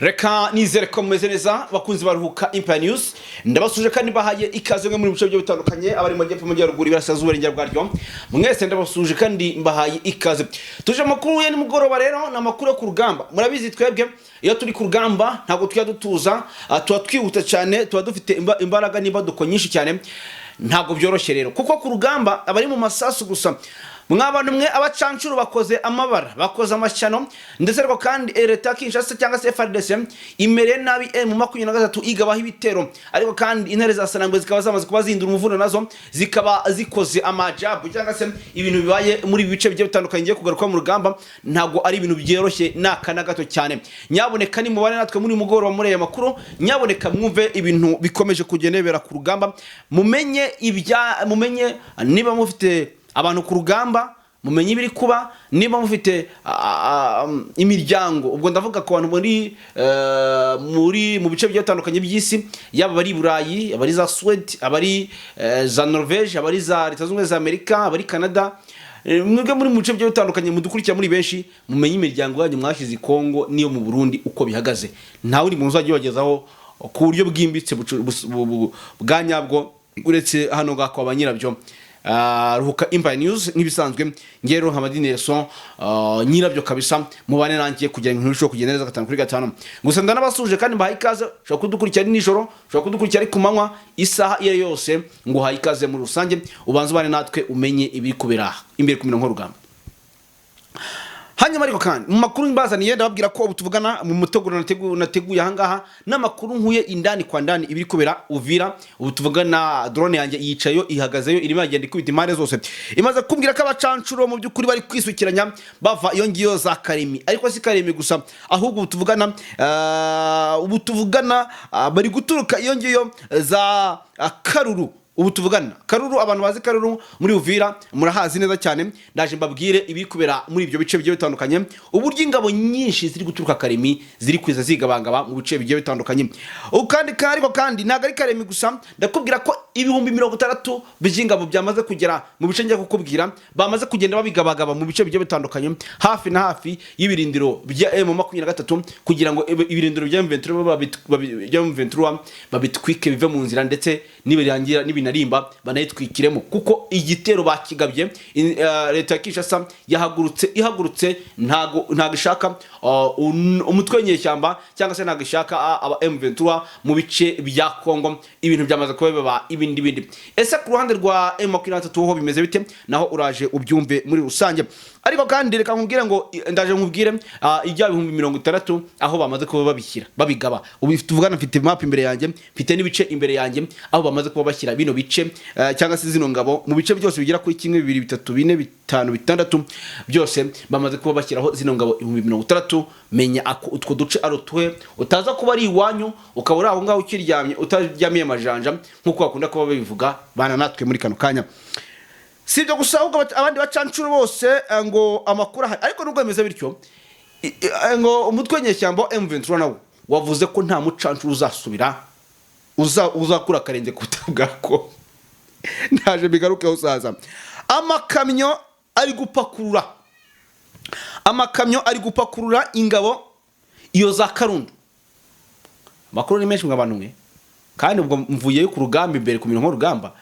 Reka nizere ko mumeze neza, bakunzi baruhuka Empire News. Ndabasuje kandi bahaye ikaze mwe muri bice bigiye bitandukanye, abari mu majyepfo, amajyaruguru, iburasirazuba, iburengera bwaryo. Mwese ndabasuje kandi mbahaye ikaze. Tuje amakuru ya nimugoroba rero, ni amakuru yo ku rugamba. Murabizi, twebwe iyo turi ku rugamba ntabwo tujya dutuza, tuba twihuta cyane, tuba dufite imbaraga n'imbaduko nyinshi cyane. Ntabwo byoroshye rero, kuko ku rugamba abari mu masasu gusa. Mwabantu mwe, abacancuro bakoze amabara, bakoze amashyano. Ndetse ariko kandi leta ya Kinshasa cyangwa se FARDC imereye nabi M23, igabaho ibitero. Ariko kandi intare za Sanangwe zikaba zamaze kuba zihindura umuvuno, nazo zikaba zikoze amajabu, cyangwa se ibintu bibaye muri ibi bice bigiye bitandukanye ngiye kugaruka mu rugamba. Ntabwo ari ibintu byoroshye n'aka na gato cyane. Nyaboneka nimubane natwe muri mugoroba muri aya makuru. Nyaboneka mwumve ibintu bikomeje kugenda bibera ku rugamba, mumenye ibya, mumenye niba mufite abantu ku rugamba, mumenye ibiri kuba, niba mufite imiryango. Ubwo ndavuga ku bantu muri mu bice bigiye bitandukanye by'isi, yaba abari i Burayi, abari za Suwede, abari za Norvege, abari za Leta Zunze Ubumwe za Amerika, abari Canada. Mwebwe muri mu bice bigiye bitandukanye mudukurikira muri benshi, mumenye imiryango yanyu mwashyize i Kongo n'iyo mu Burundi uko bihagaze. Ntawe uri mu uzajya ubagezaho ku buryo bwimbitse bwa nyabwo uretse hano ngaho kwa ba nyirabyo. Ruhuka Empire News nk'ibisanzwe. Ngewe rero nka Nelson, nyirabyo kabisa, mubane nanjye kugira ngo ibintu birusheho kugenda neza gatanu kuri gatanu. Gusa ndanabasuje kandi mbahaye ikaze. Ushobora kudukurikira ari nijoro, ushobora kudukurikira ari ku manywa, isaha iyo ari yo yose ngo uhaye ikaze muri rusange. Ubanze ubane natwe umenye ibiri kubera imbere ku mirongo y'urugamba. Hanyuma ariko kandi mu makuru mbazaniye, ndababwira ko ubu tuvugana mu muteguro nateguye ahangaha n'amakuru nkuye indani kwa ndani, ibiri kubera Uvira. Ubu tuvugana drone yanjye yicayeyo, ihagazeyo, irimo iragenda ikubita impande zose. Imaze kumbwira ko abacancuro mu by'ukuri bari kwisukiranya bava iyo ngiyo za Karemi. Ariko si Karemi gusa, ahubwo ubu tuvugana bari guturuka iyo ngiyo za Karuru. Ubu tuvugana Karuru, abantu bazi Karuru muri Uvira murahazi neza cyane. Ndaje mbabwire ibiri kubera muri ibyo bice bigiye bitandukanye, uburyo ingabo nyinshi ziri guturuka Karemi ziri kwiza zigabangaba mu bice bigiye bitandukanye. Ubu kandi, ariko kandi ntabwo ari Karemi gusa. Ndakubwira ko 60,000 by'ingabo byamaze kugera mu bice ngiye kukubwira, bamaze kugenda babigabagaba mu bice bigiye bitandukanye hafi na hafi y'ibirindiro bya M23, kugira ngo ibirindiro bya M23 bya M23 babitwike bive mu nzira, ndetse nibirangira nibinarimba banayitwikiremo, kuko igitero bakigabye. Leta ya Kinshasa yahagurutse, ihagurutse ntago ishaka umutwe w'inyeshyamba, cyangwa se ntago ishaka aba M23 mu bice bya Kongo. Ibintu byamaze kuba biba ibindi bindi. Ese ku ruhande rwa M23 ho bimeze bite? Naho uraje ubyumve muri rusange. Ariko kandi reka nkubwire ngo ndaje nkubwire ibya 60,000 aho bamaze kuba babishyira, babigaba. Ubu tuvugana mfite map imbere yanjye, mfite n'ibice imbere yanjye aho bamaze kuba bashyira bino bice, cyangwa se zino ngabo mu bice byose bigera kuri kimwe, bibiri, bitatu, bine, bitanu, bitandatu, byose bamaze kuba bashyiraho zino ngabo 60,000. Menya ako utwo duce ari utuhe, utaza kuba ari iwanyu ukaba uri aho ngaho ukiryamye, utaryamiye amajanja nk'uko bakunda kuba babivuga. Bana natwe muri kano kanya. Si ibyo gusa, ahubwo abandi bacancuro bose, ngo amakuru ahari, ariko nubwo bimeze bityo, ngo umutwe w'inyeshyamba wa M23 nawo wavuze ko nta mucancuro uzasubira uzakura akarenge ku butaka bwa Kongo. Ndaje bigarukeho saza. Amakamyo ari gupakurura, amakamyo ari gupakurura ingabo iyo za Karundu. Amakuru ni menshi mwa bantu mwe, kandi ubwo mvuyeyo ku rugamba imbere ku mirongo y'urugamba.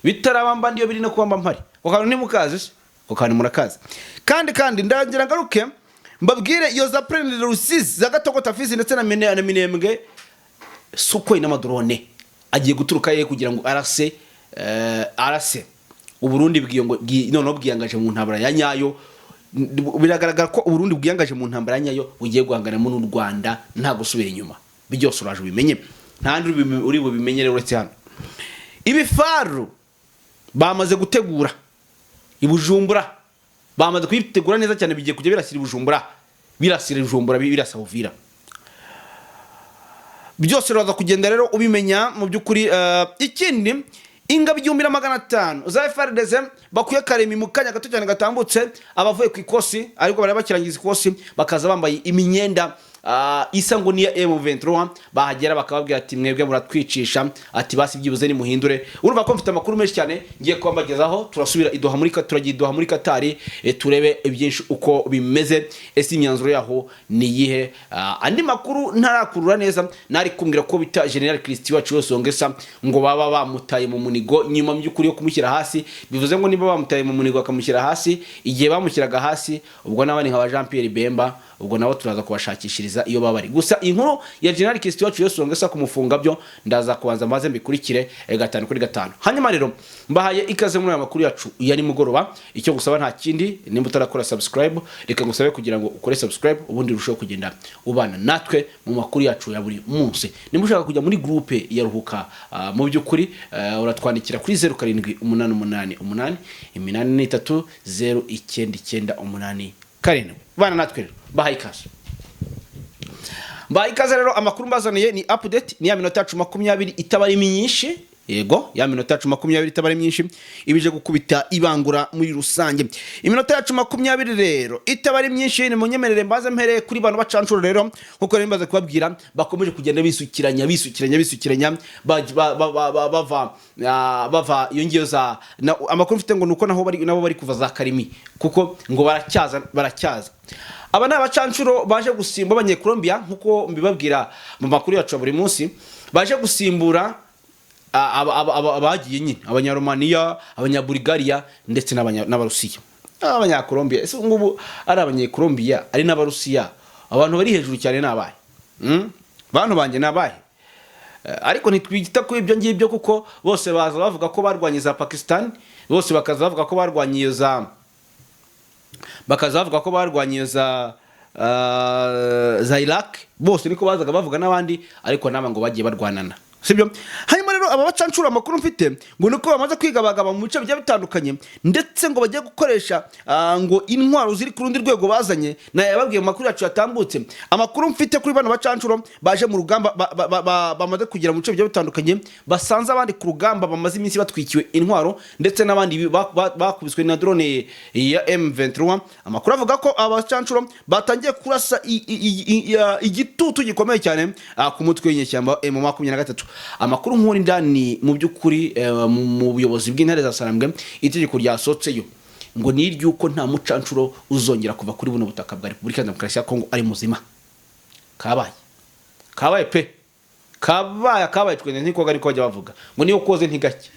Bitarabamba ndiyo biri no kubamba mpari. Ako kantu ntimukazi se? Ako kantu murakazi. Kandi ndagira ngaruke mbabwire iyo za Plaine de Rusizi, za Gatogota, Fizi ndetse na Minembwe. Sukhoi n'amadrone agiye guturuka ye kugira ngo arase Uburundi bwiyo ngo noneho bwiyangaje mu ntambara ya nyayo. Biragaragara ko Uburundi bwiyangaje mu ntambara ya nyayo, bugiye guhanganamo n'u Rwanda nta gusubira inyuma. Byose uraje ubimenye, nta ndi uri bubimenye rero uretse hano. Ibifaru bamaze gutegura i Bujumbura, bamaze kubitegura neza cyane, bigiye kujya birasira i Bujumbura, birasira i Bujumbura, birasa Uvira. Byose uraza kugenda rero ubimenya mu by'ukuri. Ikindi, ingabo 1500 za FARDC bakuye Karemi mu kanya gato cyane gatambutse, abavuye ku ikosi ariko bari bakirangiza ikosi, bakaza bambaye imyenda. isa ngo niya M23. Bahagera bakababwira ati: "Mwebwe muratwicisha," ati: "Basi byibuze nimuhindure." Urumva ko mfite amakuru menshi cyane ngiye kubagezaho. Turasubira i Doha muri turagiye i Doha muri Katari, turebe ibyinshi uko bimeze. Ese imyanzuro yaho ni iyihe? Andi makuru ntarakurura neza, nari kumbwira ko bita General Christian wacu yose Ongesa ngo baba bamutaye mu munigo nyuma mu by'ukuri yo kumushyira hasi. Bivuze ngo niba bamutaye mu munigo bakamushyira hasi, igihe bamushyiraga hasi ubwo n'abandi nka ba Jean Pierre Bemba, ubwo nabo turaza kubashakishiriza iyo baba bari. Gusa inkuru ya General Christian wacu yose Ongesa kumufunga byo ndaza kubanza maze mbikurikire gatanu kuri gatanu. Hanyuma rero mbahaye ikaze muri aya makuru yacu ya nimugoroba. Icyo gusaba nta kindi, nimba utarakora subscribe, reka ngusabe kugira ngo ukore subscribe, ubundi urusheho kugenda ubana natwe mu makuru yacu ya buri munsi. Nimba ushaka kujya muri groupe ya Ruhuka, mu by'ukuri uratwandikira kuri 0788 883 0998 7. Bana natwe rero, bahaye ikaze, mbahaye ikaze. Rero amakuru mbazaniye ni update, ni ya minota yacu 20 itaba ari myinshi. Yego, ya minota yacu 20 itaba ari myinshi, ibije gukubita ibangura muri rusange. Iminota yacu 20 rero itaba ari myinshi, ni munyemerere mbaze mpereye kuri bano bacancuro rero. Nkuko rero mbaze kubabwira, bakomeje kugenda bisukiranya, bisukiranya, bisukiranya, bava iyo ngiyo za amakuru mfite ngo nuko naho bari, nabo bari kuva za Karimi, kuko ngo baracyaza, baracyaza. Aba ni abacancuro baje gusimba Abanyekolombia, nkuko mbibabwira mu makuru yacu ya buri munsi, baje gusimbura abagiye nyine, Abanyaromaniya, Abanyabulgaria ndetse n'Abarusiya. Abanyakolombiya, ese ngubu ari Abanyekolombiya ari n'Abarusiya, abantu bari hejuru cyane ni abahe? Bantu banjye, ni abahe? Ariko ntitwita kuri ibyo ngibyo, kuko bose baza bavuga ko barwanye za Pakistan, bose bakaza bavuga ko barwanye za bakaza bavuga ko barwanye za Iraq. Bose niko bazaga bavuga n'abandi, ariko naba ngo bagiye barwanana, sibyo? Hanyuma rero aba bacancura, amakuru mfite ngo nuko bamaze kwigabagaba mu bice bigiye bitandukanye, ndetse ngo bagiye gukoresha ngo intwaro ziri ku rundi rwego bazanye. Nayababwiye mu makuru yacu yatambutse. Amakuru mfite kuri bano bacancuro baje mu rugamba, bamaze kugera mu bice bigiye bitandukanye, basanze abandi ku rugamba bamaze iminsi batwikiwe intwaro, ndetse n'abandi bakubiswe na drone ya M23. Amakuru avuga ko aba bacancuro batangiye kurasa igitutu gikomeye cyane ku mutwe w'inyeshyamba M23. Amakuru nkuru indani mu by'ukuri mu buyobozi bw'Intare za Sarambwe, itegeko ryasohotseyo ngo ni iry'uko nta mucancuro uzongera kuva kuri buno butaka bwa Repubulika ya Demokarasi ya Kongo ari muzima. Kabaye, kabaye pe, kabaye, kabaye. Twende ntikoga, ariko bajya bavuga ngo niyo koze ntigake.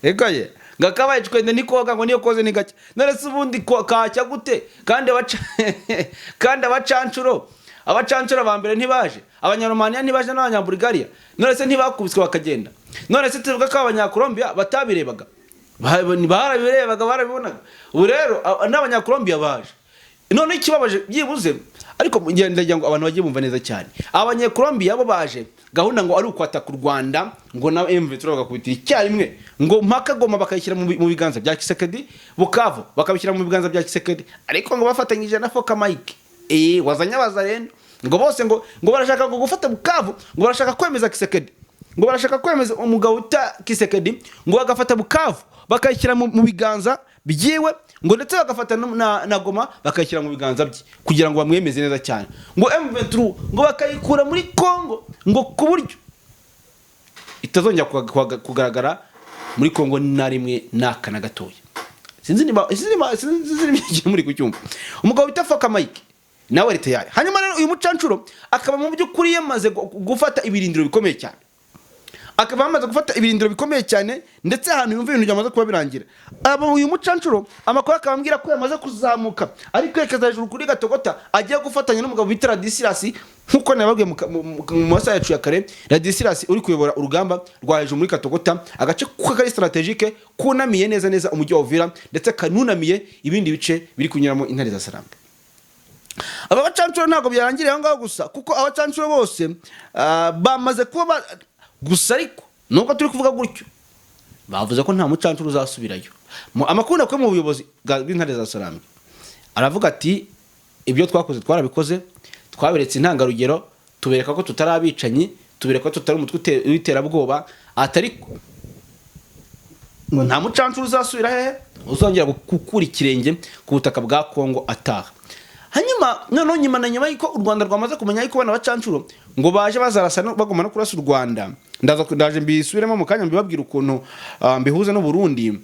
Ego ye, ngo akabaye twende ntikoga, ngo niyo koze ntigake. None se ubundi kacya gute? Kandi abacancuro ba mbere ntibaje, Abanyaromaniya ntibaje n'Abanyabulgaria? None se ntibakubiswe bakagenda? None se tuvuga ko Abanyakolombiya batabirebaga? Barabirebaga, barabibonaga. Ubu rero n'Abanyakolombiya baje. None ikibabaje byibuze, ariko ndagira ngo abantu bajye bumva neza cyane, Abanyekolombiya bo baje gahunda ngo ari ukwataka u Rwanda, ngo na M23 bagakubitira icyarimwe, ngo mpaka Goma bakayishyira mu biganza bya Tshisekedi, Bukavu bakabishyira mu biganza bya Tshisekedi, ariko ngo bafatanyije na Foka Mike wazanye Abazarendo, ngo bose ngo barashaka ngo gufata Bukavu, ngo barashaka kwemeza Tshisekedi, ngo barashaka kwemeza umugabo uta Tshisekedi, ngo bagafata Bukavu bakayishyira mu biganza byiwe, ngo ndetse bagafata na Goma bakayishyira mu biganza bye kugira ngo bamwemeze neza cyane, ngo M23 ngo bakayikura muri Congo, ngo ku buryo itazongera kugaragara muri Congo na rimwe n'aka na gatoya. Sinzi niba igihe muri kucyumva. Umugabo wita Foka Mike nawe ari tayari. Hanyuma rero uyu mucancuro akaba mu by'ukuri yamaze gufata ibirindiro bikomeye cyane, akaba yamaze gufata ibirindiro bikomeye cyane, ndetse ahantu yumva ibintu byamaze kuba birangira. Aba uyu mucancuro, amakuru akaba ambwira ko yamaze kuzamuka, ari kwerekeza hejuru kuri Gatogota, agiye gufatanya n'umugabo bita Radisirasi, nk'uko nababwiye mu masaha yacu ya kare. Radisirasi uri kuyobora urugamba rwa hejuru muri Katogota, agace kari stratégique kunamiye neza neza umujyi wa Uvira, ndetse kanunamiye ibindi bice biri kunyuramo Intare za Sarambwe. Aba bacancuro ntabwo byarangiriye aho ngaho gusa, kuko abacancuro bose bamaze kuba gusa, ariko nubwo turi kuvuga gutyo, bavuze ko nta mucancuro uzasubirayo. Amakuru nakuye mu buyobozi bw'Intare za Sarambwe aravuga ati: "Ibyo twakoze twarabikoze, twaberetse intangarugero, tubereka ko tutari abicanyi, tubereka ko tutari umutwe w'iterabwoba." Atari ngo nta mucancuro uzasubira hehe, uzongera gukura ikirenge ku butaka bwa Kongo ataha. Hanyuma noneho nyuma na nyuma yuko u Rwanda rwamaze kumenya yuko bana bacancuro ngo baje bazarasa bagomba no kurasa u Rwanda, ndaza ndaje mbisubiremo mu kanya, mbibabwira ukuntu mbihuza n'u Burundi.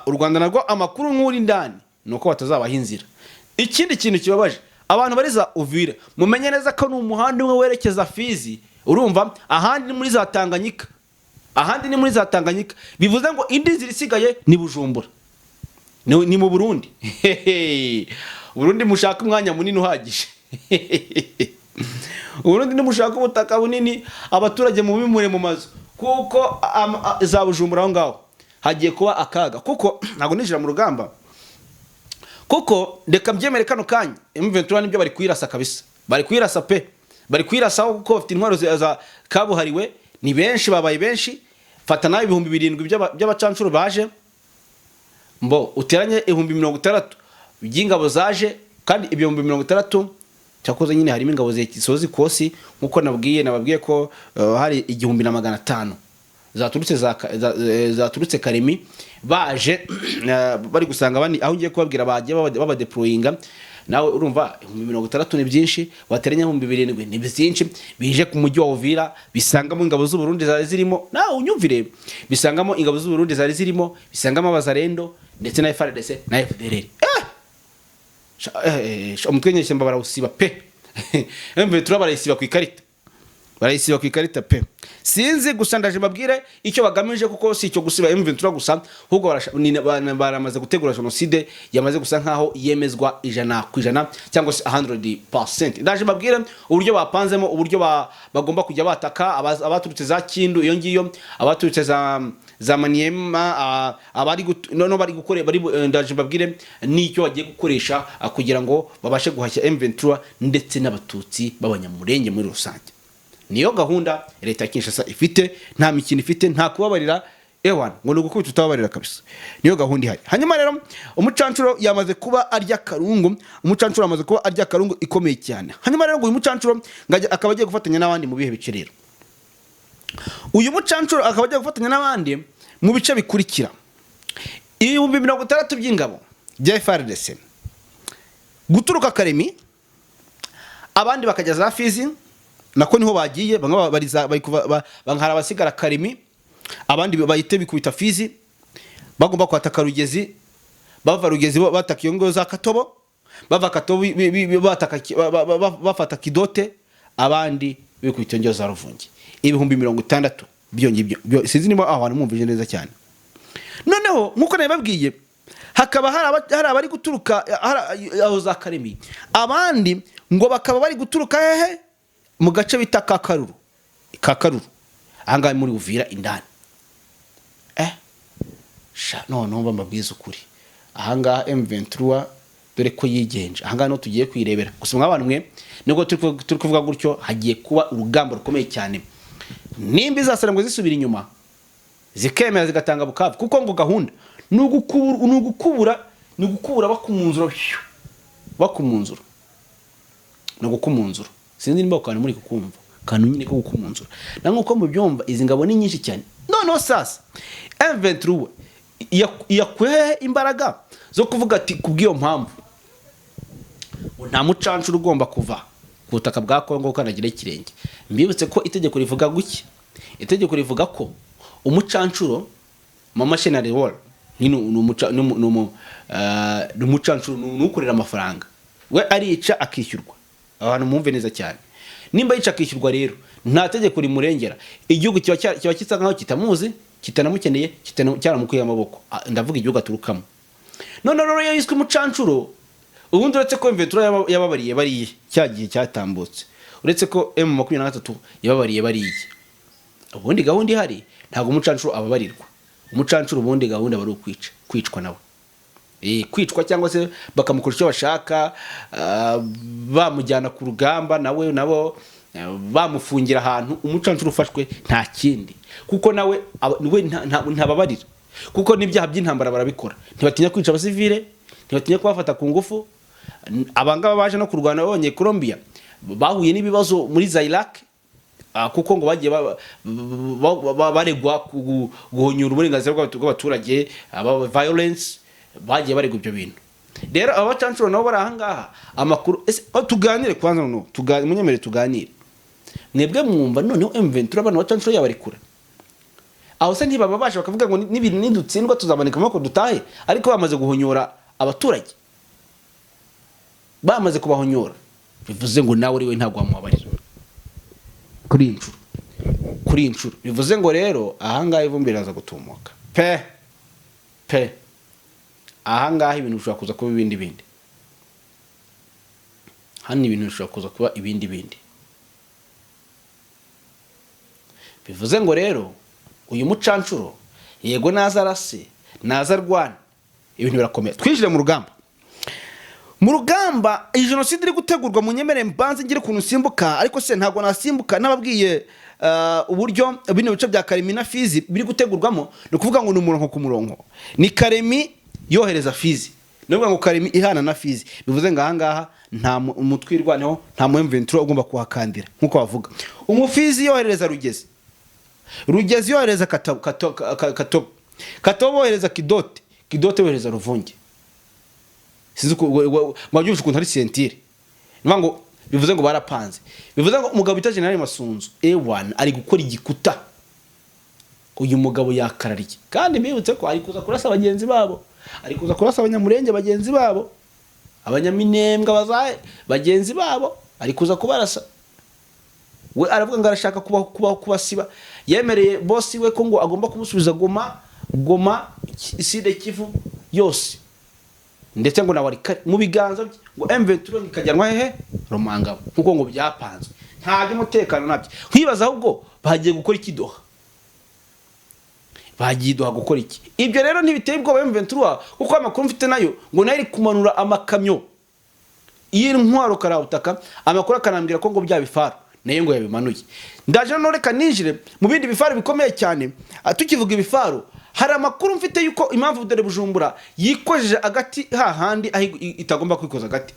U Rwanda narwo, amakuru nk'uri indani ni uko batazabaha inzira. Ikindi kintu kibabaje abantu bari za Uvira, mumenye neza ko ni umuhanda umwe werekeza Fizi, urumva, ahandi ni muri za Tanganyika, ahandi ni muri za Tanganyika. Bivuze ngo indi nzira isigaye ni Bujumbura, ni mu Burundi. Burundi mushaka umwanya munini uhagije, Uburundi nimushaka ubutaka bunini, abaturage mubimure mu mazu, kuko za Bujumbura aho ngaho hagiye kuba akaga, kuko ntabwo ninjira mu rugamba, kuko reka mbyemere kano kanya, M23 nibyo bari kuyirasa kabisa, bari kuyirasa pe, bari kuyirasaho, kuko bafite intwaro za kabuhariwe, ni benshi, babaye benshi. Fata nawe 7000 by'abacancuro baje, mbo uteranye 60,000 by'ingabo zaje, kandi 60,000 cyakoze nyine harimo ingabo zisoza ikosi, nkuko nababwiye ko hari 1500 zaturutse zaturutse Karemi, baje bari gusanga bani aho ngiye kubabwira, bagiye babadeployinga. Nawe urumva 60,000 ni byinshi, wateranya 7000 ni byinshi, bije ku mujyi wa Uvira, bisangamo ingabo z'u Burundi zari zirimo. Nawe unyumvire, bisangamo ingabo z'u Burundi zari zirimo, bisangamo abazarendo ndetse na FARDC na FDLR. Umutwe nyeshyamba barawusiba pe. M23 barayisiba ku ikarita, barayisiba ku ikarita pe. Sinzi gusa, ndaje mbabwire icyo bagamije, kuko si icyo gusiba M23 gusa, ahubwo baramaze gutegura jenoside yamaze gusa nkaho yemezwa 100% cyangwa se 100%. Ndaje mbabwire uburyo bapanzemo, uburyo bagomba kujya bataka abaturutse za Kindu iyo ngiyo, abaturutse za Maniema, abari no bari gukore bari ndaje mbabwire n'icyo bagiye gukoresha kugira ngo babashe guhashya M23 ndetse n'Abatutsi b'Abanyamurenge muri rusange. Niyo gahunda leta ya Kinshasa ifite, nta mikino ifite, nta kubabarira, ewana ngo ni ugukubita utababarira kabisa. Niyo gahunda ihari. Hanyuma rero umucancuro yamaze kuba arya karungu, umucancuro yamaze kuba arya karungu ikomeye cyane. Hanyuma rero ngo uyu mucancuro akaba agiye gufatanya n'abandi mu bihe bice. Rero uyu mucancuro akaba agiye gufatanya n'abandi mu bice bikurikira: 60,000 by'ingabo bya FARDC guturuka Karemi, abandi bakajya za Fizi, nako niho bagiye bamwe, bari kuva hari abasigara Karemi, abandi bahite bikubita Fizi, bagomba kwataka Rugezi, bava Rugezi bataka iyo ngo za Katobo, bava Katobo bataka bafata Kidote, abandi bikubita iyo za Ruvungi. 60,000 byo ngibyo sinzi niba aho hantu mwumvise neza cyane. Noneho nk'uko nabibabwiye, hakaba hari abari guturuka aho za Karemi, abandi ngo bakaba bari guturuka hehe? Mu gace bita Kakaruru, Kakaruru ahangaha muri Uvira indani. Sha noneho mbabwiza ukuri, ahangaha M23 dore ko yigenje, ahangaha niho tugiye kwirebera gusa. Mw'abantu mwe, nubwo turi kuvuga gutyo, hagiye kuba urugamba rukomeye cyane nimba izasara ngo zisubira inyuma, zikemera zigatanga Bukavu, kuko ngo gahunda ni ugukubura, ni ugukubura, ni ugukubura bakumunzura, bakumunzura, ni ugukumunzura. Sinzi niba ako kantu muri kukumva, kantu nyine ko gukumunzura. Na nkuko mubyumva, izi ngabo ni nyinshi cyane. Noneho sasa M23 yakuye imbaraga zo kuvuga ati kubw'iyo mpamvu ngo nta mucancuro ugomba kuva ku butaka bwa Kongo ukandagira ikirenge. Mbibutse ko itegeko rivuga guki? Itegeko rivuga ko umucancuro, mama shenari wall, ni umucancuro, ni ukorera amafaranga, we arica akishyurwa. Abantu mwumve neza cyane, nimba yica akishyurwa rero nta tegeko rimurengera. Igihugu kiba gisa nkaho kitamuzi, kitanamukeneye, cyaramukuye amaboko. Ndavuga igihugu aturukamo. None rero iyo yiswe umucancuro, ubundi uretse ko M23 yababariye bariye cya gihe cyatambutse, uretse ko M23 yababariye bariye, ubundi gahunda ihari ntabwo umucancuro ababarirwa. Umucancuro ubundi gahunda bari ukwica, kwicwa nawe, kwicwa cyangwa se bakamukora icyo bashaka, bamujyana ku rugamba nawe, nabo bamufungira ahantu. Umucancuro ufashwe nta kindi, kuko nawe we ntababarira, kuko n'ibyaha by'intambara barabikora. Ntibatinya kwica abasivile, ntibatinya kubafata ku ngufu. Abangaba baje no kurwana b'abanye Colombia bahuye n'ibibazo muri za Iraq, kuko ngo bagiye baregwa guhonyura uburenganzira bw'abaturage, aba violence, bagiye baregwa ibyo bintu. Rero aba bacancuro nabo bari ahangaha, amakuru ese, oh, tuganire kwanza noneho, munyemere tuganire. Mwebwe mwumva noneho M23 abantu bacancuro yabarekura aho se ntibaba baje bakavuga ngo n'ibintu nidutsindwa tuzamanika amaboko dutahe? Ariko bamaze guhonyora abaturage, bamaze kubahonyora, bivuze ngo nawe uri we ntabwo wamubabarira kuri iyi nshuro, kuri iyi nshuro. Bivuze ngo rero ahangaha ivumbi riraza gutumuka pe pe. Ahangaha ibintu bishobora kuza kuba ibindi bindi, hano ibintu bishobora kuza kuba ibindi bindi. Bivuze ngo rero uyu mucancuro yego naza arase, naza arwana, ibintu birakomeye. Twinjire mu rugamba, mu rugamba. Iyi jenoside iri gutegurwa, mu nyemere mbanze ngire ukuntu nsimbuka, ariko se ntabwo nasimbuka nababwiye uburyo bino bice bya Karemi na Fizi biri gutegurwamo. Ni ukuvuga ngo ni umurongo ku murongo, ni Karemi yohereza Fizi, ni ukuvuga ngo Karemi ihana na Fizi. Bivuze ngo ahangaha nta umutwe wirwaneho, nta mu M23 ugomba kuhakandira nk'uko bavuga. Umufizi yohereza Rugezi, Rugezi yohereza Katobo, Katobo bohereza Kidote, Kidote bohereza Ruvunge. Sinzi uko mwabyumvise ukuntu ari ceinture. Niyo ngo bivuze ngo barapanze, bivuze ngo umugabo bita General Masunzu ewan ari gukora igikuta. Uyu mugabo yakarariye, kandi mbibutse ko ari kuza kurasa bagenzi babo, ari kuza kurasa Abanyamurenge bagenzi babo, Abanyaminembwe bazaye bagenzi babo, ari kuza kubarasa. We aravuga ngo arashaka kuba kuba kubasiba. Yemereye bosi we ko ngo agomba kumusubiza Goma, Goma, Sud Kivu yose, ndetse ngo nawe ari mu biganza bye, ngo M23 ikajyanwa hehe? Rumangabo, nkuko ngo byapanzwe. Nta by'umutekano nabyo nkibaza, ahubwo bagiye gukora iki Doha? Bagiye Doha gukora iki? Ibyo rero ntibiteye ubwoba M23, kuko amakuru mfite nayo ngo nayo iri kumanura amakamyo y'intwaro karabutaka. Amakuru akanambwira ko ngo bya bifaru nayo ngo yabimanuye. Ndaje noneho reka ninjire mu bindi bifaru bikomeye cyane. Tukivuga ibifaru, hari amakuru mfite yuko impamvu dore Bujumbura yikojeje agati hahandi aho itagomba kwikoza agati.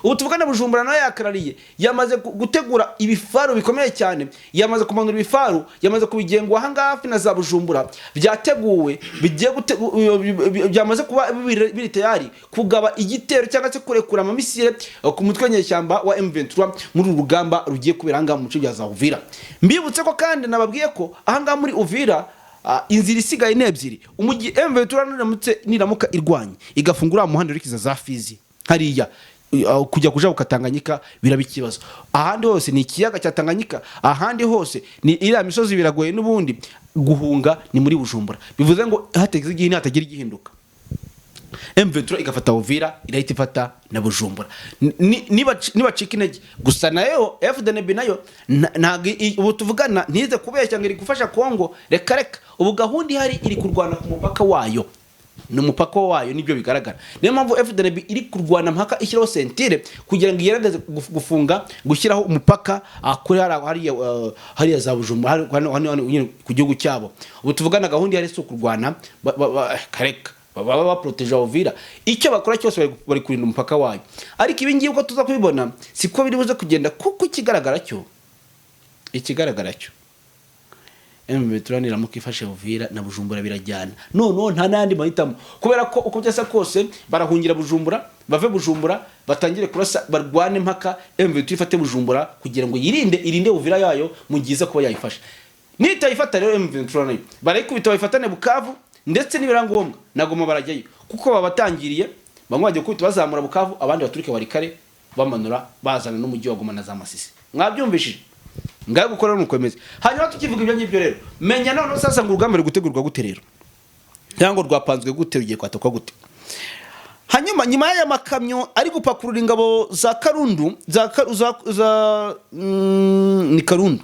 Ubu tuvugana Bujumbura nayo yakarariye, yamaze gutegura ibifaru bikomeye cyane, yamaze kumanura ibifaru, yamaze kubigengwa ahangaha hafi na za Bujumbura. Byateguwe, bigiye byamaze kuba biri tayari kugaba igitero cyangwa se kurekura amamisire ku mutwe w'inyeshyamba wa M23 muri uru rugamba rugiye kubera ahangaha mu bice bya za Uvira. Mbibutse ko kandi nababwiye ko ahangaha muri Uvira inzira isigaye ni ebyiri. Umujyi M23 niramuka irwanye igafungura umuhanda werekeza za Fizi hariya, kujya kujabuka Tanganyika biraba ikibazo. Ahandi hose ni ikiyaga cya Tanganyika, ahandi hose ni iriya misozi, biragoye n'ubundi guhunga ni muri Bujumbura. Bivuze ngo hateze igihe nihatagira igihinduka, M23 igafata Uvira, irahita ifata na Bujumbura. Nibacika intege gusa nayo FDNB nayo ntabwo ubu tuvugana ntize kubeshya ngo iri gufasha Kongo, reka reka. Ubu gahunda ihari iri kurwana ku mupaka wayo, ni umupaka wayo nibyo bigaragara. Niyo mpamvu FDNB iri kurwana mpaka ishyiraho ceinture kugira ngo igerageze gufunga, gushyiraho umupaka kuri hariya za Bujumbura, hano nyine ku gihugu cyabo. Ubu tuvugana gahunda ihari si ukurwana, kareka baba baproteje Uvira, icyo bakora cyose bari kurinda umupaka wayo. Ariko ibi ngibi uko tuza kubibona siko biri buze kugenda, kuko ikigaragara cyo M23 niramuka ifashe Uvira na Bujumbura birajyana. Noneho nta n'andi mahitamo, kubera ko uko byasa kose barahungira Bujumbura, bave Bujumbura batangire kurasa, barwane mpaka M23 ifate Bujumbura kugira ngo yirinde, irinde Uvira yayo mu gihe iza kuba yayifashe. Nitayifata rero M23 nayo barayikubita bayifatane Bukavu, ndetse nibira ngombwa na Goma barajyayo, kuko babatangiriye. Bamwe bagiye gukubita bazamura Bukavu, abandi baturuke Walikale bamanura bazana n'umujyi wa Goma na za Masisi. Mwabyumvishije ngaho gukora nuko bimeze. Hanyuma tukivuga ibyo ngibyo rero, menya noneho sasa ngo urugamba ruri gutegurwa gute rero, cyangwa ngo rwapanzwe gute, rugiye kwatakwa gute? Hanyuma nyuma y'aya makamyo ari gupakurura ingabo za Karundu za, za, za ni Karundu,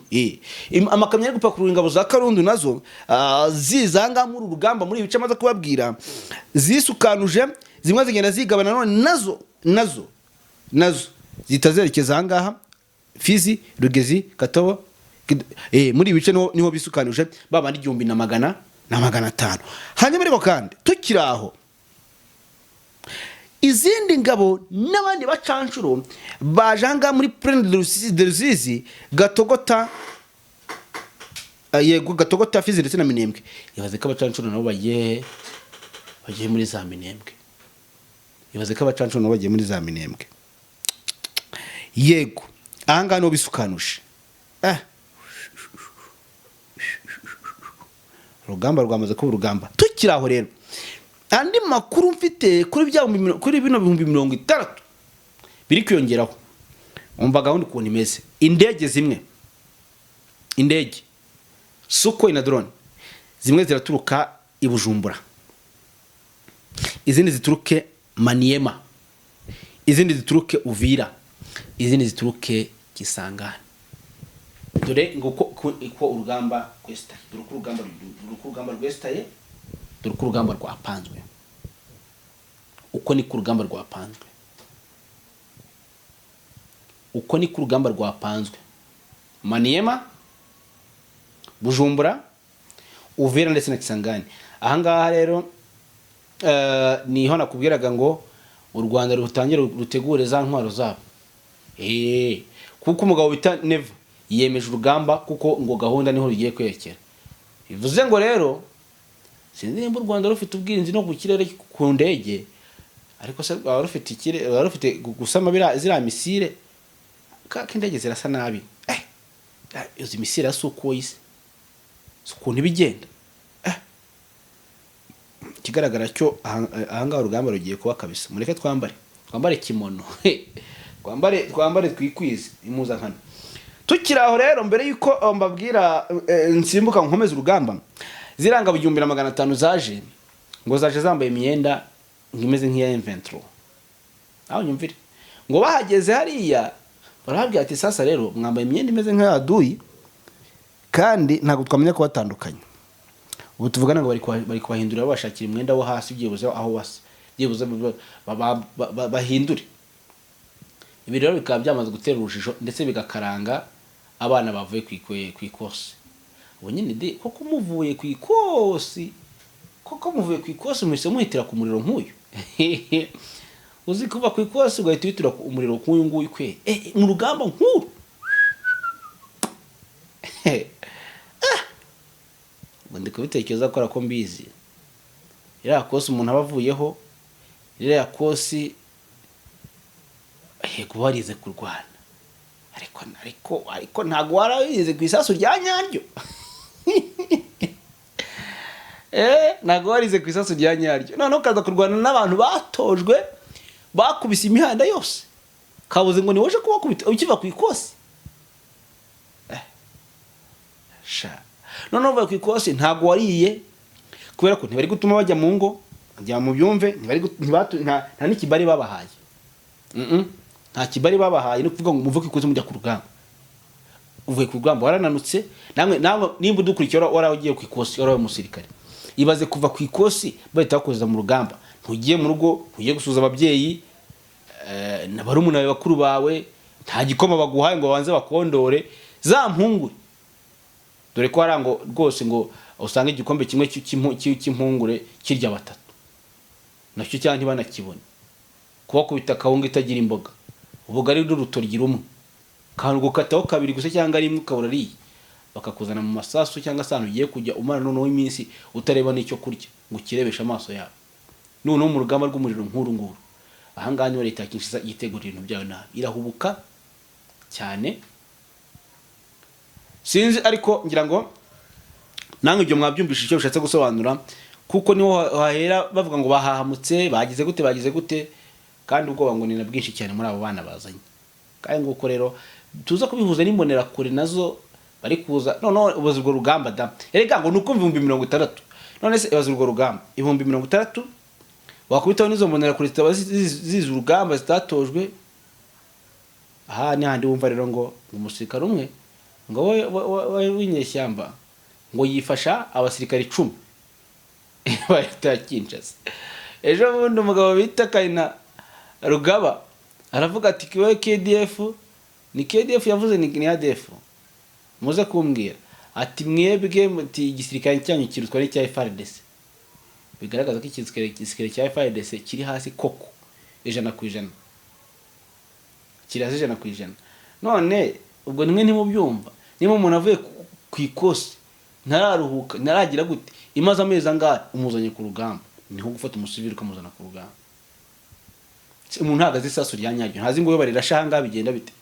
amakamyo ari gupakurura ingabo za Karundu nazo ziza ahangaha muri uru rugamba, muri ibi bice amaze kubabwira, zisukanuje zimwe zigenda zigabana none nazo zihita zerekeza ahangaha Fizi, Rugezi, Katobo, muri ibi bice niho bisukanuje babandi 1100 na 500. Hanyuma ariko kandi tukiri aho, izindi ngabo n'abandi bacanshuro baje ahangaha muri Plaine de Rusizi, Gatogota, yego, Gatogota, Fizi ndetse na Minembwe. Ibaze ko abacanshuro nabo bagiye muri za Minembwe. Ibaze ko abacancuro nabo bagiye muri za Minembwe. Yego, ahangaha niho bisukanuje. Urugamba rwamaze kuba urugamba. Tukiri aho rero, andi makuru mfite kuri bino 60,000 biri kwiyongeraho, umva gahunda ukuntu imeze. Indege zimwe, indege Sukhoi na drone zimwe ziraturuka i Bujumbura, izindi zituruke Maniema, izindi zituruke Uvira, izindi zituruke Kisangani. Dore ngo uko urugamba rwesitaye, dore uko urugamba rwesitaye, dore uko urugamba rwapanzwe. Uko niko urugamba rwapanzwe, uko niko urugamba rwapanzwe: Maniema, Bujumbura, Uvira ndetse na Kisangani. Ahangaha rero niho nakubwiraga ngo u Rwanda rutangire rutegure za ntwaro zabo. Kuko umugabo bita Neva yiyemeje urugamba, kuko ngo gahunda niho rugiye kwerekera. Bivuze ngo rero sinzi nimba u Rwanda rufite ubwirinzi no ku kirere ku ndege, ariko se rwaba rufite ikire, rwaba rufite gusama ziriya missile? Kaka indege zirasa nabi. Izi missile si uko isi, si ukuntu iba igenda. Ikigaragara cyo ahangaha urugamba rugiye kuba kabisa. Mureke twambare kimono, twambare twikwize impuzankano. Tukiri aho rero, mbere yuko mbabwira, nsimbuka nkomeza urugamba, ziranga 1500 zaje, ngo zaje zambaye imyenda imeze nk'iya M23. Aho nyumvire ngo bahageze hariya barababwira ati: "Sasa rero mwambaye imyenda imeze nk'iya adui, kandi ntabwo twamenya kubatandukanya." Ubu tuvugana ngo bari kubahindurira, babashakira umwenda wo hasi byibuze aho wasa, byibuze bahindure. Ibi rero bikaba byamaze gutera urujijo ndetse bigakaranga abana bavuye ku ikosi. Ubu nyine de koko muvuye ku ikosi, koko muvuye ku ikosi muhise muhitira ku muriro nk'uyu. Uzi kuva ku ikosi ugahita uhitira ku umuriro nk'uyu nguyu kwe, mu rugamba nk'uru? Ngo ndi kubitekereza kubera ko mbizi, iriya kosi umuntu aba avuyeho, iriya kosi, yego warize kurwana, ariko ntabwo warabize ku isasu rya nyaryo. Ntabwo warize ku isasu rya nyaryo, noneho ukaza kurwana n'abantu batojwe, bakubise imihanda yose, kabuze ngo niwoje kubakubita ukiva ku ikosi. Sha, noneho uvuye ku ikosi ntabwo wariye, kubera ko ntibari gutuma bajya mu ngo ngira mu byumve, ntibari nta n'ikibari babahaye. Nta kibari babahaye. Ni ukuvuga ngo muve ku ikosi mujya ku rugamba, uvuye ku rugamba warananutse. Namwe nimba udukurikira waragiye ku ikosi, warabaye umusirikare, ibaze kuva ku ikosi bahita bakoza mu rugamba, ntugiye mu rugo, ntugiye gusuhuza ababyeyi na barumuna bawe, bakuru bawe, nta gikoma baguhaye ngo babanze bakondore za mpungure. Dore ko hari ngo rwose ngo usanga igikombe kimwe cy'impungure kirya batatu, nacyo cyangwa ntibanakibone. Kubakubita akawunga itagira imboga, ubugari n'urutoryi rumwe, kandi gukataho kabiri gusa cyangwa rimwe ukabura ariye, bakakuzana mu masasu cyangwa se ahantu ugiye kujya umara noneho iminsi utareba n'icyo kurya ngo ukirebeshe amaso yawe, noneho mu rugamba rw'umuriro nk'uru nguru. Ahangaha niho leta ya Kinshasa yitegura ibintu byayo nabi, irahubuka cyane. Sinzi, ariko ngira ngo namwe ibyo mwabyumvise icyo bishatse gusobanura, kuko niho hahera bavuga ngo bahahamutse, bagize gute, bagize gute, kandi ubwoba ngo ni na bwinshi cyane muri abo bana bazanye. Kandi nguko rero tuza kubihuza n'imbonerakure nazo bari kuza. Noneho ubuze urwo rugamba da, erega ngo ni uko 60,000. None se ibaze urwo rugamba, 60,000, wakubitaho n'izo mbonerakure zitaba zizi urugamba, zitatojwe. Aha ni handi wumva rero ngo umusirikare umwe ngo we w'inyeshyamba ngo yifasha abasirikare 10 ba leta ya Kinshasa. Ejo bundi umugabo bita Kayina Rugaba aravuga ati kiwe KDF, ni KDF yavuze, ni ADF, muze kumbwira, ati mwebwe muti igisirikare cyanyu kirutwa n'icya FARDC. Bigaragaza ko igisirikare cya FARDC kiri hasi koko 100%, kiri hasi 100%. None ubwo nimwe ntimubyumva, niba umuntu avuye ku ikosi, ntararuhuka, ntaragira gute, imaze amezi angahe, umuzanye ku rugamba, ni nko gufata umusivili ukamuzana ku rugamba. Umuntu ntabwo azi isasu rya nyaryo, ntazi ngo iyo barirashe aha ngaha bigenda bite.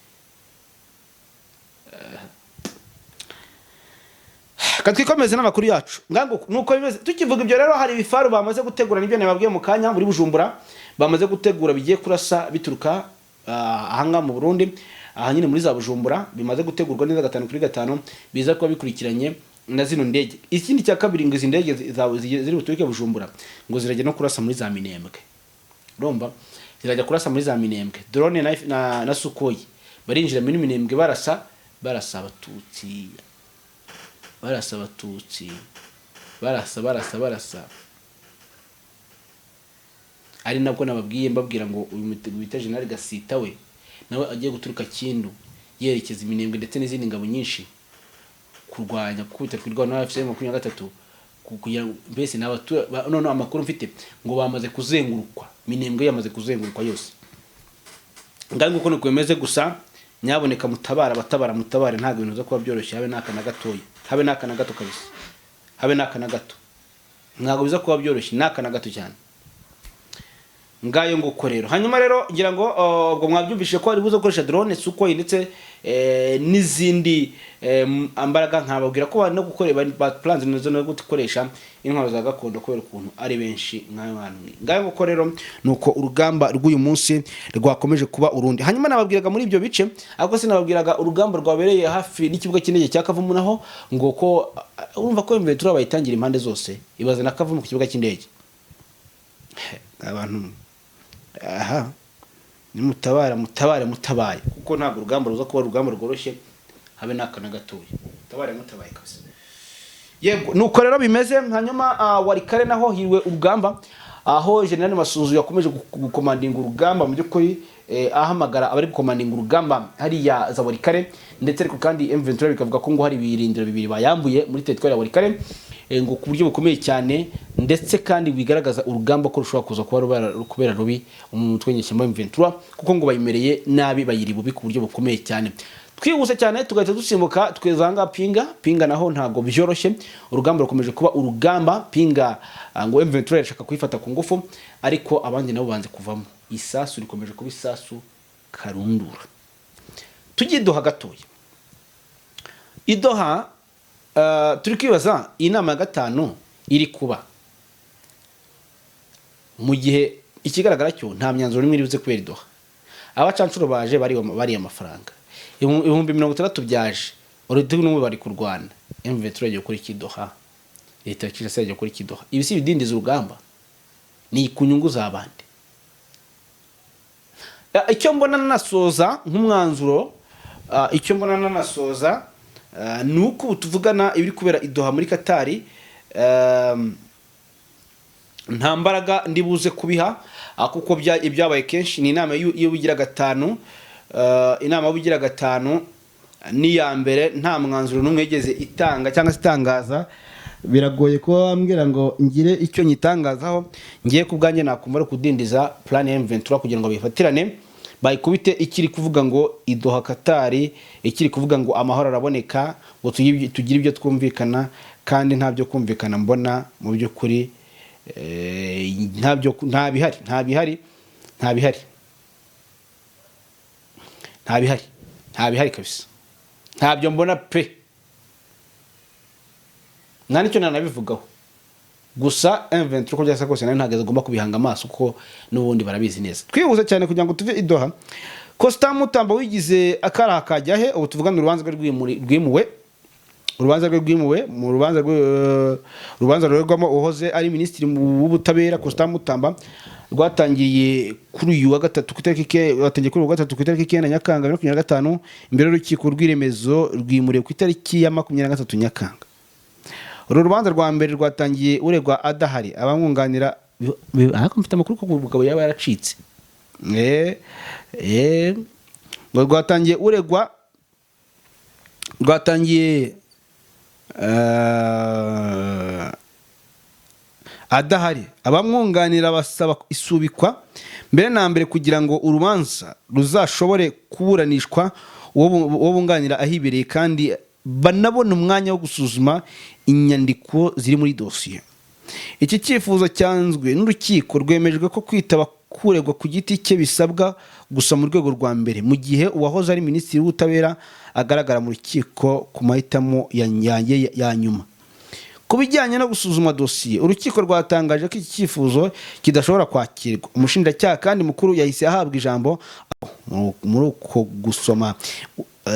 Katwikomeze n'amakuru yacu. Ngango nuko bimeze. Tukivuga ibyo rero, hari ibifaru bamaze gutegura, nibyo nababwiye mu kanya, muri Bujumbura bamaze gutegura bigiye kurasa bituruka ahangaha mu Burundi, aha nyine muri za Bujumbura. Bimaze gutegurwa neza 5 kuri 5, biza kuba bikurikiranye na zino ndege. Ikindi cya kabiri, ngo izi ndege ziri buturuke Bujumbura ngo zirajya no kurasa muri za Minembwe. Urumva, zirajya kurasa muri za Minembwe, drone na Sukhoi barinjira muri Minembwe, barasa, barasa Abatutsi, barasa Abatutsi, barasa, barasa, barasa. Ari nabwo nababwiye, mbabwira ngo uyu bita General Gasita we nawe agiye guturuka Kindu yerekeza Iminembwe, ndetse n'izindi ngabo nyinshi kurwanya, gukubita twirwana na AFC 23, kugira ngo mbese n'abatura. None amakuru mfite ngo bamaze kuzengurukwa, Minembwe yamaze kuzengurukwa yose. Ngaho nguko nuko bimeze. Gusa nyaboneka mutabara, abatabara mutabare, ntabwo ibintu biza kuba byoroshye, habe n'aka na gatoya, habe n'aka na gato kabisa, habe n'aka na gato. Ntabwo biza kuba byoroshye n'aka na gato cyane. Ngayo nguko rero. Hanyuma rero ngira ngo ubwo mwabyumvise ko ari buze gukoresha drone, Sukhoi, ndetse n'izindi mbaraga. Nkababwira ko bari no gukora, ba plans nazo no gukoresha intwaro za gakondo kubera ukuntu ari benshi nk'ayo bantu. Ngayo nguko rero, nuko urugamba rw'uyu munsi rwakomeje kuba urundi. Hanyuma nababwiraga muri ibyo bice, ariko sinababwiraga urugamba rwabereye hafi n'ikibuga cy'indege cya Kavumu, naho ngo ko urumva ko M23 bayitangira impande zose, ibaze na Kavumu ku kibuga cy'indege. Abantu aha nimutabara, mutabare, mutabaye, kuko ntabwo urugamba ruza kuba urugamba rworoshye, habe n'aka na gatoya. Mutabare, mutabaye kabisa. Yego, nuko rero bimeze. Hanyuma Walikale naho hiriwe urugamba, aho General Masunzu yakomeje gukomandinga urugamba mu by'ukuri, ahamagara abari gukomandinga urugamba hariya za Walikale. Ndetse ariko kandi M23 bikavuga ko ngo hari ibirindiro bibiri bayambuye muri territoire ya Walikale, ngo ku buryo bukomeye cyane, ndetse kandi bigaragaza urugamba ko rushobora kuza kuba kubera rubi umutwe w'inyeshyamba M23, kuko ngo bayimereye nabi, bayiri bubi ku buryo bukomeye cyane. Twihuse cyane tugahita dusimbuka tweza Pinga. Pinga naho ntabwo byoroshye, urugamba rukomeje kuba urugamba. Pinga ngo M23 irashaka kuyifata ku ngufu, ariko abandi nabo banze kuvamo. Isasu rikomeje kuba isasu karundura. Tujye Doha gatoya. I Doha turi kwibaza iyi nama ya gatanu iri kuba mu gihe ikigaragara cyo nta myanzuro n'imwe iri buze kubera i Doha. Abacancuro baje bariye amafaranga 60,000 byaje uretse n'ubu bari kurwana. M23 yagiye gukora iki Doha? Leta ya Kinshasa yagiye gukora iki Doha? Ibi si ibidindiza urugamba? Ni ku nyungu za bande? Icyo mbona nanasoza nk'umwanzuro, icyo mbona nanasoza ni uko ubu tuvugana ibiri kubera i Doha muri Katari, nta mbaraga ndi buze kubiha, kuko ibyabaye kenshi ni inama y'ubugira gatanu. Inama y'ubugira gatanu n'iya mbere nta mwanzuro n'umwe yigeze itanga cyangwa se itangaza. Biragoye kuba wambwira ngo ngire icyo nyitangazaho. Ngiye ku bwanjye nakumva ari kudindiza plan ya M23 kugira ngo bifatirane bayikubite. Ikiri kuvuga ngo i Doha Katari, ikiri kuvuga ngo amahoro araboneka, ngo tugire ibyo twumvikana, kandi nta byo kumvikana mbona mu by'ukuri. Ntabyo, nta bihari, nta bihari, nta bihari, nta bihari, nta bihari kabisa. Ntabyo mbona pe, nta nicyo nanabivugaho. Gusa M23 uko byasa kose nayo ntabwo agomba kubihanga amaso, kuko n'ubundi barabizi neza. Twihuse cyane kugira ngo tuve i Doha. Constant Mutamba wigize akaraha kajya he? Ubu tuvugana urubanza rwe rwimuwe, urubanza rwe rwimuwe. Mu rubanza rwe, urubanza ruregwamo uhoze ari minisitiri w'ubutabera Constant Mutamba rwatangiye kuri uyu wa gatatu ku itariki rwatangiye kuri uyu wa gatatu ku itariki 9 Nyakanga 2025 imbere y'urukiko rw'iremezo, rwimuriwe ku itariki ya 23 Nyakanga. Uru rubanza rwa mbere rwatangiye uregwa adahari, abamwunganira ariko mfite amakuru ko umugabo yaba yaracitse. Ngo rwatangiye uregwa, rwatangiye adahari, abamwunganira basaba isubikwa mbere na mbere kugira ngo urubanza ruzashobore kuburanishwa uwo bunganira ahibereye, kandi banabona umwanya wo gusuzuma inyandiko ziri muri dosiye. Iki cyifuzo cyanzwe n'urukiko, rwemejwe ko kwitaba kuregwa ku giti cye bisabwa gusa mu rwego rwa mbere, mu gihe uwahoze ari minisitiri w'ubutabera agaragara mu rukiko ku mahitamo ya nyuma. Ku bijyanye no gusuzuma dosiye, urukiko rwatangaje ko iki cyifuzo kidashobora kwakirwa. Umushinjacyaha kandi mukuru yahise ahabwa ijambo. Muri uko gusoma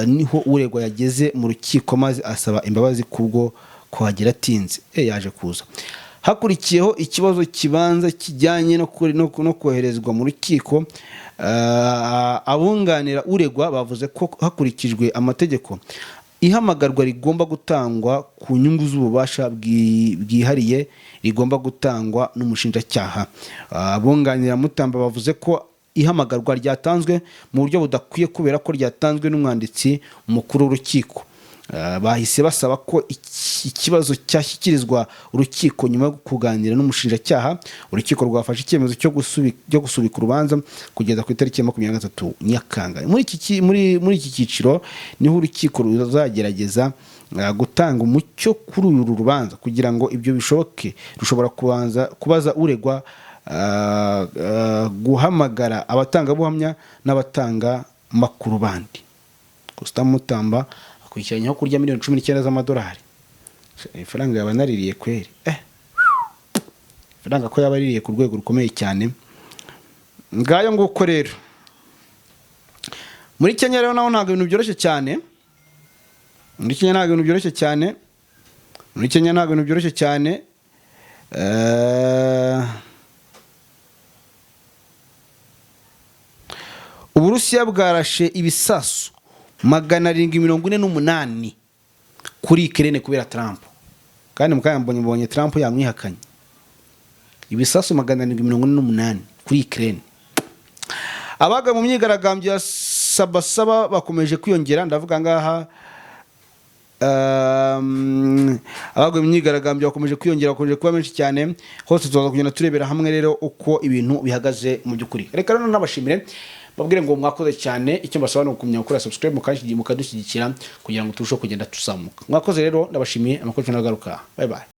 niho uregwa yageze mu rukiko maze asaba imbabazi kubwo kuhagera atinze. Yaje kuza hakurikiyeho ikibazo kibanza kijyanye no koherezwa mu rukiko. Abunganira uregwa bavuze ko hakurikijwe amategeko ihamagarwa rigomba gutangwa ku nyungu z'ububasha bwihariye rigomba gutangwa n'umushinjacyaha. Abunganira Mutamba bavuze ko ihamagarwa ryatanzwe mu buryo budakwiye kubera ko ryatanzwe n'umwanditsi mukuru w'urukiko. Bahise basaba ko ikibazo cyashyikirizwa urukiko nyuma yo kuganira n'umushinjacyaha. Urukiko rwafashe icyemezo cyo gusubika urubanza kugeza ku itariki ya 23 Nyakanga. Muri iki cyiciro niho urukiko ruzagerageza gutanga umucyo kuri uru rubanza. Kugira ngo ibyo bishoboke, rushobora kubanza kubaza uregwa, guhamagara abatangabuhamya n'abatanga makuru bandi. Constant Mutamba akurikiranyeho kurya miliyoni 19 z'amadolari. Ifaranga yaba anaririye kweri, ifaranga ko yaba aririye ku rwego rukomeye cyane. Ngayo nguko rero. Muri Kenya rero naho ntabwo ibintu byoroshye cyane. Muri Kenya ntabwo ibintu byoroshye cyane. Muri Kenya ntabwo ibintu byoroshye cyane. Uburusiya bwarashe ibisasu 748 kuri Ukraine kubera Trump. Kandi mukanya mbonye Trump yamwihakanye. Ibisasu 748 kuri Ukraine. Abaga mu myigaragambyo ya Sabasaba bakomeje kwiyongera. Ndavuga ngaha abaguye mu myigaragambyo bakomeje kwiyongera, bakomeje kuba benshi cyane hose. Tuzaza kugenda turebera hamwe rero uko ibintu bihagaze mu by'ukuri. Reka rero nabashimire, babwire ngo mwakoze cyane. Icyo mbasaba ni ukumenya gukora subscribe, mukadushyigikira kugira ngo turusheho kugenda tuzamuka. Mwakoze rero, ndabashimiye. Amakuru nagaruka. Bye bye.